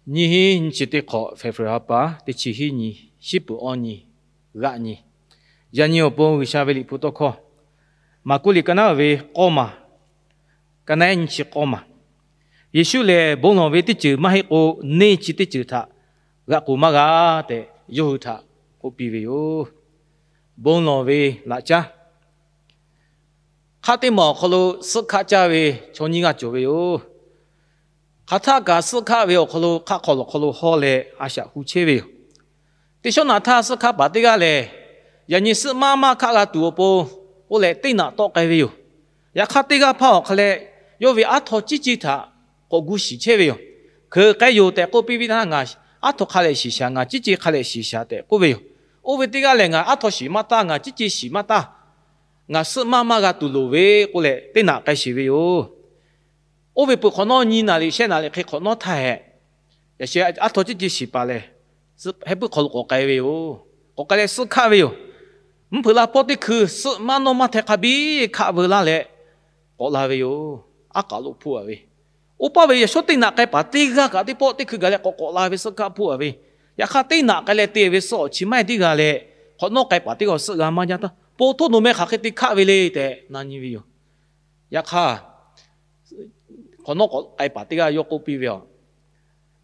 Nyiˇ hinˉ nyiˇ chi teˇ hk'awꞈ February ha pa teˇ chi hiˉ nyi, shiˉ peuˬ awˇ nyi, g'aˆ nyi. Yaꞈ nyi awˬ pon G'uiˬsha ve liꞈ hpu tawˇ hkawˇ, Maˍkuˆ liꞈ ka naˉ ve k'awˇ maˬ, ka naˉ nyiˇ chi k'awˇ maˬ. Yeˍsuˆ lehˬ bon lawˬ ve teˇ ceuˬ maˇ heˆ k'o, neˇ chi teˇ ceuˬ htaꞈ g'aꞈ k'oˍ maˇ g'a tehꞈ yawˇ hui htaꞈ k'oˆ piˇ ve yoˬ. Bon lawˬ ve laꞈ caˉ. Hk'aˆ teˇ maˬ awˬ hk'aw lo suhˆ hkaˆ caˇ ve chaw nyiˇ g'aˇ cawˬ ve yoˬ. Hk'aˬ htaˆ kaꞈ suhˆ hkaˆ ve awˬ hk'aw lo hk'aˆ hk'aw lawˬ hk'aw lo hawˇ leh a shaꞈ hu chehˇ ve yoˬ. Teˇ shawˉ naꞈ htaˇ suhˆ hkaˆ paˍ teˇ g'aˇ lehˬ, yaꞈ nyi suhˆ maˇ maˇ hkaˆ g'a tuˬ awˬ pon k'oˆ leh teˇ naꞈ tawˆ k'ai ve yoˬ. Yaꞈ hk'aˇ teˇ g'aˇ hpaˇ awˬ hk'a leh yawˇ ve aˉ htaw ciˉ ceˇ htaꞈ k'awꞈ gu shiˍ chehˇ ve yoˬ. Hkeuꞈ k'ai yoˬ tehꞈ k'oˆ piˇ ve htaˇ, ngaˬ aˉ htaw hk'a lehˬ shiˍ shaˍ, ngaˬ ciˉ ceˇ hk'a lehˬ shiˍ shaˍ tehꞈ k'oˆ ve yoˬ. Oˇ ve teˇ g'aˇ lehˬ, ngaˬ aˉ htaw shiˍ maˇ taˇ, ngaˬ ciˉ ceˇ shiˍ maˇ taˇ, ngaˬ suhˆ maˇ maˇ g'a tuˬ loˍ ve k'oˆ leh teˇ naꞈ k'ai sheˍ ve yoˬ. Oˇ ve peuˬ hk'awꞈ nawˉ nyi naˍ riˍ shehˆ naˍ riˍ hk'e hk'awꞈ nawˉ htaˇ hehꞈ, yaꞈ sheh aˉ htaw ciˉ ceˇ shiˍ paˍ lehˬ, heh puiˉ hk'aw lo k'awꞈ k'ai ve yoˬ. K'awꞈ k'ai leh suhˆ hkaˆ ve yoˬ. Mvuhˇ hpeuꞈ la pawˆ teˇ hkui suhˆ maˇ nawˇ maˇ hteh hk'a biˇ hkaˆ veu laˇ leh k'awꞈ la ve yoˬ. Aˉ k'aꞈ lo hpuˇ a ve, oˇ paˆ ve yaꞈ shawˉ teˇ naꞈ k'ai paˍ teˇ g'aˇ kaꞈ teˇ pawˆ teˇ hkui gaˬ leh k'awꞈ k'awꞈ la ve suhˆ hkaˆ hpuˇ a ve, yaꞈ hk'aˇ teˇ naꞈ k'ai leh te ve suhˆ awˬ chi maˇ heˆ tiˉ g'a leh, hk'awꞈ nawˉ k'ai paˍ teˇ g'aˇ suhˆ g'a maˇ jaˇ taˇ, po htoˇ nawˬ meh hk'aˬ hk'e te hkaˆ ve le tehꞈ na nyi ve yoˬ. Yaꞈ hk'aˇ hk'awꞈ nawˉ k'awꞈ k'ai paˍ teˇ g'aˇ yawˇ k'oˆ piˇ ve yoˬ.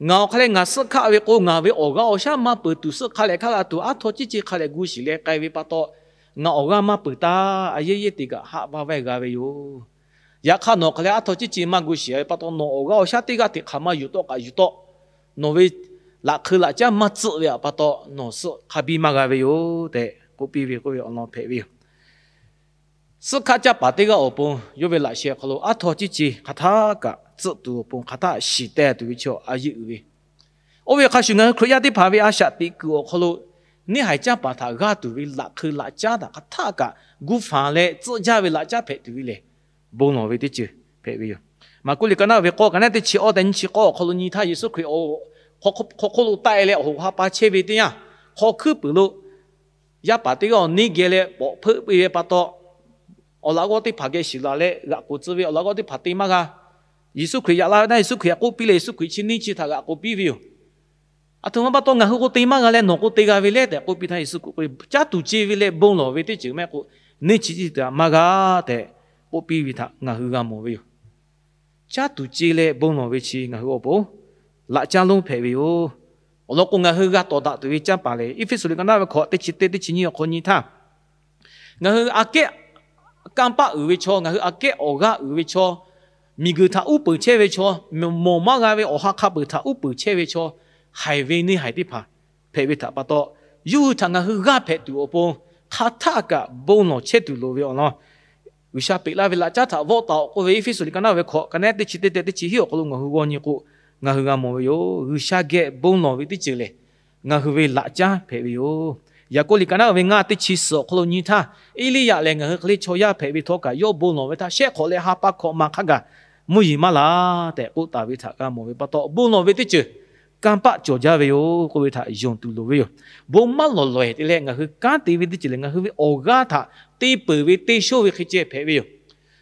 Ngaˬ awˬ hk'a leh ngaˬ suhˆ hkaˆ ve k'o, ngaˬ ve awˬ g'aˇ awˬ shaˉ maˇ peuˬ tuˬ suhˆ hk'a lehˬ hkaˆ g'a tuˬ aˉ htaw ciˉ ceˇ hk'a lehˬ gu shiˍ leh k'ai ve pa taw, ngaˬ awˬ g'aˇ maˇ peuˬ taˇ, a yehˇ yehˇ te kaꞈ haˆ vaˇ vaˇ g'a ve yoˬ. Yaꞈ hk'aˇ nawˬ hk'a leh aˉ htaw ciˉ ceˇ maˇ gu shiˍ ve pa taw, nawˬ awˬ g'aˇ awˬ shaˉ teˇ g'aˇ hteꞈ hk'aˬ ma yuˬ tawˆ kaꞈ yuˬ tawˆ, nawˬ ve laꞈ hk'eu laꞈ caˉ maˇ tcuhˆ ve pa taw nawˬ suhˆ hk'a biˇ maˇ g'a ve yoˬ tehꞈ k'oˆ piˇ ve k'oˆ ve awˬ lawn hpehꞈ ve yoˬ. Suhˆ hkaˆ caˇ paˍ teˇ g'aˇ awˬ pon yawˇ ve laꞈ sheh awˬ hk'aw lo aˉ htaw ciˉ ceˇ hk'aˬ htaˆ kaꞈ tcuhˆ tuˬ awˬ pon hk'aˬ htaˆ shiˍ teh tuˬ ve chaw a yeˇ uiˍ ve. Oˇ ve hk'a shuˍ ngaˬ hui Hkriꞈ yaˇ teˇ hpaˍ ve a shaꞈ teꞈ kuiˬ awˬ hk'aw lo neˇ haiˬ caˇ paˍ htaꞈ g'aˇ tuˬ ve laꞈ hk'eu laꞈ caˉ htaꞈ hk'aˬ htaˆ kaꞈ gu fanˍ leh tcuhˆ jaˇ ve laꞈ caˉ hpehꞈ tuˬ ve lehˬ, bon lawˬ ve teˇ ceuˬ hpehꞈ ve yoˬ. Maˍkuˆ liꞈ ka naˉ ve k'awˇ ka naˉ teˇ chi awˇ tehꞈ nyiˇ chi k'awˇ awˬ hk'aw lo nyi htaˇ, Yeˍsuˆ Hkriꞈ hk'aw hk'oˆ lo taˆ e leh awˬ hoꞈ ha pa chehˇ ve teˇ yanˇ, hk'aw hkuiˉ puiˍ lo yaˇ paˍ teˇ g'aˇ awˬ neˇ geh leh pawꞈ hpeuˆ piˇ ve pa taw, awˬ laꞈ g'awˇ teˇ hpaˍ geh shiˍ laˬ leh g'aꞈ k'oˍ tcuh ve awˬ laꞈ g'awˇ teˇ hpaˍ te maˇ g'a. Yeˍsuˆ Hkriꞈ yaꞈ la ve htaˇ Yeˍsuˆ Hkriꞈ k'oˆ piˇ leh Yeˍsuˆ Hkriꞈ chi neˇ chi htaꞈ g'aꞈ k'oˍ piˇ ve yoˬ. Aˬ htoꞈ ma pa taw ngaˬ hui k'o te maˇ g'a leh nawˬ k'o te g'a ve le tehꞈ k'oˆ piˇ htaˇ, Yeˍsuˆ k'oˆ k'o, caˇ tuˬ ce ve leh bon lawˬ ve teˇ ceuˬ mehˆ k'o, neˇ chi teˇ htaꞈ maˇ g'a tehꞈ k'oˆ piˇ ve htaꞈ ngaˬ hui g'a mawˬ ve yoˬ. Caˇ tuˬ ce leh bon lawˬ ve chi ngaˬ hui awˬ pon laꞈ caˉ lonˉ hpehꞈ ve yoˬ. Awˬ lawn k'o, ngaˬ hui g'a tawˍ daꞈ tuˬ ve canˇ paˍ lehˬ, Eˇfeˇsuꞈ liꞈ ka naˉ ve hkawꞈ teˇ chi teˇ teˇ chi nyiˇ awˬ hk'aw nyi htaˇ, ngaˬ hui aꞈ kehˉ kanˇ paˆ uiˍ ve chaw, ngaˬ hui aꞈ kehˉ awˬ g'aˇ uiˍ ve chaw, miˬguiˬ htaꞈ uˉ peunˍ chehˇ ve chaw, mawˬ maˇ g'a ve awˬ ha hk'a peuˬ htaꞈ uˉ peunˍ chehˇ ve chaw, haiˬ ve neˇ haiˬ teˇ hpaˍ hpehꞈ ve htaꞈ pa taw, yawˇ hui htaꞈ ngaˬ hui g'aˇ hpehꞈ tuˬ awˬ pon hk'aˬ htaˆ kaꞈ bon lawˬ chehˇ tuˬ loˍ ve awˬ lawn, G'uiˬsha peꞈ laˇ ve laꞈ caˉ htaꞈ vawˆ taˍ-oꞈ k'oˆ ve Eˇfeˇsuꞈ liꞈ ka naˉ ve hkawꞈ ka naˉ teˇ chi teˇ teˇ teˇ chi hiˉ awˬ hk'aw lo ngaˬ hui g'aw nyi k'o, ngaˬ hui g'a mawˬ ve yoˬ. G'uiˬsha geh bon lawˬ ve teˇ ceuˬ lehˬ, ngaˬ hui ve laꞈ caˉ hpehꞈ ve yoˬ. Yaˍkoˆ liꞈ ka naˉ ve ngaˇ teˇ chi suhˍ awˬ hk'aw lo nyi htaˇ, Eˇliˇyaꞈ lehˬ ngaˬ hui hk'e le chaw yaˇ hpehꞈ ve htawˇ kaꞈ, yawˇ bon lawˬ ve htaꞈ shehˆ hk'awꞈ leh ha pa hkawꞈ ma hk'a gaˬ mvuhˇ yeˬ maˇ la tehꞈ k'oˆ taˍ ve htaꞈ g'a mawˬ ve pa taw, bon lawˬ ve teˇ ceuˬ kanˇ paˆ cawˬ jaˇ ve yoˬ k'oˆ ve htaꞈ yonˍ tuˬ loˍ ve yoˬ. Bon maˇ lawˬ lawˬ-eˬ te leh ngaˬ hui kanˉ te ve teˇ ceuˬ lehˬ, ngaˬ hui ve awˬ g'aˇ htaꞈ te peuˬ ve teˇ shawˇ ve hk'e ceh hpehꞈ ve yoˬ.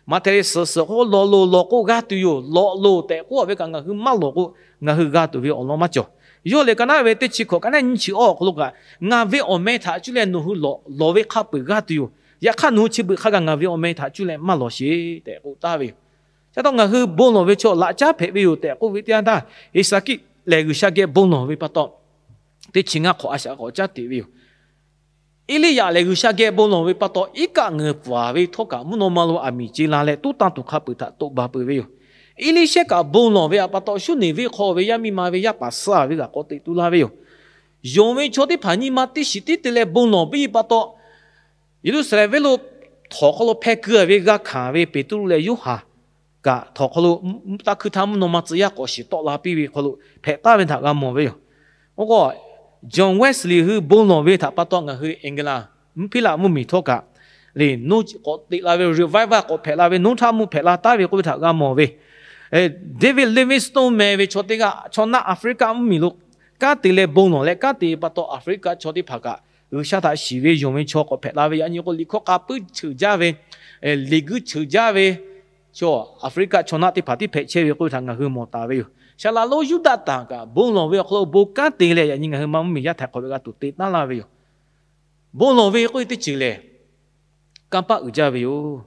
Maꞈhtehˍ lehˬ suhˍ suhˍ k'o lawˬ loˬ lawˬ k'o g'a tuˬ yoˬ, lawˬ loˬ tehꞈ k'oˆ ve kaꞈ ngaˬ hui maˇ lawˬ k'o, ngaˬ hui g'a tuˬ ve awˬ lawn maˇ cawˬ. Yawˇ lehˬ ka naˉ ve teˇ chi hkawꞈ ka naˉ nyiˇ chi awˇ awˬ hk'aw lo kaꞈ, ngaˬ ve awˬ meh htaꞈ cuˇ leh nawˬ hui lawˬ ve hk'a peuˬ g'a tuˬ yoˬ. Yaꞈ hk'aˇ nawˬ hui chi beuꞈ hk'a gaˬ ngaˬ ve awˬ meh htaꞈ cuˇ leh maˇ lawˬ sheˍ tehꞈ k'oˆ taˍ ve yoˬ. Chi taw ngaˬ hui bon lawˬ ve chaw laꞈ caˉ hpehꞈ ve yoˬ tehꞈ k'oˆ ve teˇ yanˇ htaˇ, Heˍsaˍkiˆ lehˬ G'uiˬsha geh bon lawˬ ve pa taw, teˇ chi ngaˇ hk'awꞈ a shaꞈ k'awꞈ caˉ te ve yoˬ. Eˇliˇyaꞈ lehˬ G'uiˬsha geh bon lawˬ ve pa taw, iˉ kaˆ ngeuˍ pfuhˍ ve htawˇ kaꞈ mvuhˇ naw ma lo aˬ miˍ ce la leh toˉ tanˇ tuˬ hk'a peuˬ htaꞈ toꞈ ba peuˬ ve yoˬ. Eˇliˇshehˇ kaꞈ bon lawˬ ve pa taw, Suˉneˍ venˇ hk'aw ve yaˇ miˇ ma ve yaˇ paˍ suh ve g'aꞈ k'awꞈ teꞈ tu la ve yoˬ. Yonˍ ve chaw teˇ hpaˍ nyi ma teˇ shiˍ tiˉ te leh bon lawˬ ve pa taw, Yeˍruˆsaˍlehnˍ venˇ lo htawnˍ hk'aw lo hpeh keu ve g'a hkanˍ ve Peˍtruˆ leh Yoˇhanˬ kaꞈ htawnˍ hk'aw lo taˇ hkuiˇ htaˇ mvuhˇ naw ma tcuh yaˇ k'awꞈ shiˍ tawˆ la piˇ ve hk'aw lo hpehꞈ taˍ ve htaꞈ g'a mawˬ ve yoˬ. Oˇ k'o, John Wesley hui bon lawˬ ve htaꞈ pa taw ngaˬ hui England mvuhˇ hpiˇ laˆ mvuhˇmiˬ htawˇ kaꞈ le, k'awꞈ teꞈ la ve revival k'awꞈ hpehꞈ la ve, noˉ htaˇ mvuhˇ hpehꞈ la taˍ ve k'oˆ ve htaꞈ g'a mawˬ ve. David Livingstone meh ve chaw teˇ g'aˇ chaw naˆ Aˍfriˆkaˆ mvuhˇmiˬ lo kanˉ te leh bon lawˬ leh kanˉ te pa taw, Aˍfriˆkaˆ chaw teˇ hpaˍ kaꞈ G'uiˬsha htaꞈ shiˍ ve yonˍ ve chaw k'awꞈ hpehꞈ la ve. Yaꞈ nyi k'o, liꞈ hkawˇ k'a puiˉ cheuˬ jaˇ ve, liꞈ guiˇ cheuˬ jaˇ ve chaw, Aˍfriˆkaˆ chaw naˆ teˇ hpaˍ tiˉ hpehꞈ chehˇ ve k'oˆ ve htaꞈ ngaˬ hui mawˬ taˍ ve yoˬ. Saˍ laꞈ lonˉ Yuˇdaꞈ tanˬ kaꞈ bon lawˬ ve awˬ hk'aw lo bon kanˉ te leh, yaꞈ nyi ngaˬ hui ma mvuhˇmiˬ yaˇ htaiˍ hk'awꞈ ve g'a tuˬ te taˉ laˇ ve yoˬ. Bon lawˬ ve k'oˆ ve teˇ ceuˬ lehˬ, kanˇ paˆ uiˍ jaˇ ve yoˬ.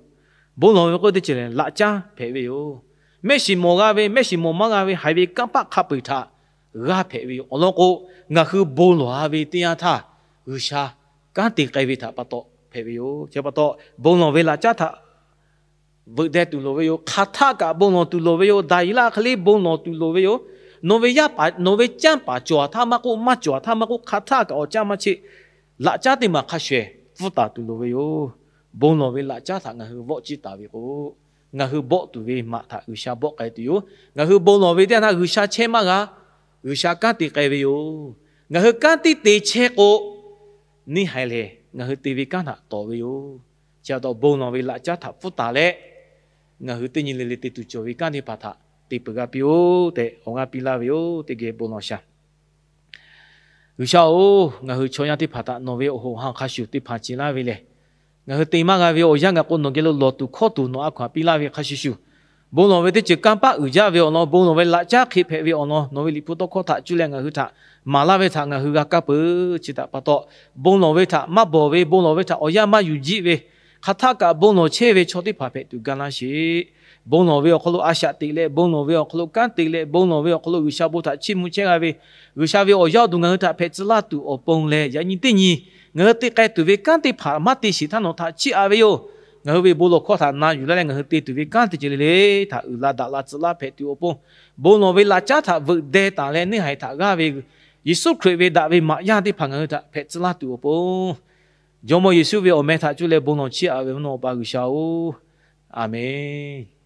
Bon lawˬ ve k'oˆ ve teˇ ceuˬ lehˬ, laꞈ caˉ hpehꞈ ve yoˬ. Mehˆ shiˍ mawˬ g'a ve, mehˆ shiˍ mawˬ maˇ g'a ve, haiˬ ve kanˇ paˆ hk'a peu-eˬ htaꞈ g'aˇ hpehꞈ ve yoˬ. Awˬ lawn k'o, ngaˬ hui bon lawˬ-a ve teˇ yanˇ htaˇ, G'uiˬsha kanˉ te k'ai ve htaꞈ pa taw hpehꞈ ve yoˬ. Chi pa taw, bon lawˬ ve laꞈ caˉ htaꞈ veuꞈ deh tuˬ loˍ ve yoˬ. Hk'aˬ htaˆ kaꞈ bon lawˬ tuˬ loˍ ve yoˬ. Daˍyeˍlaˆ hk'e le bon lawˬ tuˬ loˍ ve yoˬ. Nawˬ ve yaˇ paˍ, nawˬ ve canˇ paˍ cawˬ-a htaˇ maˇ k'oˆ, maˇ cawˬ-a htaˇ maˇ k'oˆ, hk'aˬ htaˆ kaꞈ awˬ caˇ maˇ cheˆ, laꞈ caˉ teˇ maˬ hk'a shuˍ shuˍ pfuhˇ taˍ tuˬ loˍ ve yoˬ. Bon lawˬ ve laꞈ caˉ htaꞈ ngaˬ hui vawˆ ciˇ taˍ ve k'o, ngaˬ hui bawˆ tuˬ ve maꞈ htaꞈ G'uiˬsha bawˆ k'ai tuˬ yoˬ. Ngaˬ hui bon lawˬ ve teˇ yanˇ htaˇ G'uiˬsha chehˇ maˇ g'a, G'uiˬsha kanˉ te k'ai ve yoˬ. Ngaˬ hui kanˉ tiˉ te chehˇ k'o, neˇ haiˬ lehˬ ngaˬ hui te ve kanˉ htaꞈ tawˍ ve yoˬ. Chi pa taw bon lawˬ ve laꞈ caˉ htaꞈ pfuhˇ taˍ leh, ngaˬ hui teˇ nyi le le te tuˬ cawˬ ve kanˉ teˇ hpaˍ htaꞈ te peuˬ g'a piˇ-oˆ tehꞈ awˬ g'aˇ piˇ laˇ ve yoˬ. Teˇ geh bon lawˬ shaˍ. G'uiˬsha-oˬ, ngaˬ hui chaw yaˇ teˇ hpaˍ htaꞈ nawˬ ve awˬ hoꞈ awˬ han hk'a shuˍ te hpanˍ ce laˇ ve lehˬ, ngaˬ hui te maˇ g'a ve awˬ yanˇ gaˬ k'o, nawˬ geh lo lawˬ tuˬ hkawˇ tuˬ nawˬ a hkaw-anˬ piˇ laˇ ve hk'a shuˍ shuˍ, bon lawˬ ve teˇ ceuˬ kanˇ paˆ uiˍ jaˇ ve awˬ lawn, bon lawˬ ve laꞈ caˉ hk'e hpehꞈ ve awˬ lawn, nawˬ ve Liꞈ hpu tawˇ hkawˇ htaꞈ cuˇ leh ngaˬ hui htaꞈ maˍ laˇ ve htaꞈ ngaˬ hui g'a kaˇ peuˬ. Chi htaꞈ pa taw, bon lawˬ ve htaꞈ maˇ bawˬ ve, bon lawˬ ve htaꞈ awˬ yanˇ maˇ yuˬ jiˆ ve, hk'aˬ htaˆ kaꞈ bon lawˬ chehˇ ve chaw teˇ hpaˍ hpehꞈ tuˬ ga laˇ sheˍ. Bon lawˬ ve awˬ hk'aw lo a shaꞈ teꞈ leh, bon lawˬ ve awˬ hk'aw lo kanˉ te leh, bon lawˬ ve awˬ hk'aw lo G'uiˬsha bon htaꞈ chiˇ mvuh chehˇ g'a ve, G'uiˬsha ve awˬ yaˇ awˬ duˬ ngaˬ hui htaꞈ hpehꞈ tcuh laˇ tuˬ awˬ pon leh, yaꞈ nyi teˇ nyi ngaˬ hui te k'ai tuˬ ve kanˉ teˇ hpaˍ maˇ te sheˍ htaˇ nawˬ htaꞈ chiˇ aꞈ ve yoˬ. Ngaˬ hui ve bon lawˬ hkawˇ htaꞈ na yuˬ laˇ leh ngaˬ hui te tuˬ ve kanˉ teˇ ceuˬ le le htaꞈ uiˍ la daꞈ la tcuh laˇ hpehꞈ tuˬ awˬ pon, bon lawˬ ve laꞈ caˉ htaꞈ veuꞈ deh taˍ leh neˇ haiˬ htaꞈ g'aˇ ve Yeˍsuˆ Hkriꞈ ve daꞈ ve maꞈ yaˇ teˇ hpaˍ ngaˬ hui htaꞈ hpehꞈ tcuh laˇ tuˬ awˬ pon, Jawˇmawˇ Yeˍsuˆ ve awˬ meh htaꞈ cuˇ leh bon lawˬ chiˇ aꞈ ve mvuhˇ naw Awˬ pa G'uiˬsha-oˬ, Aˍmenˍ.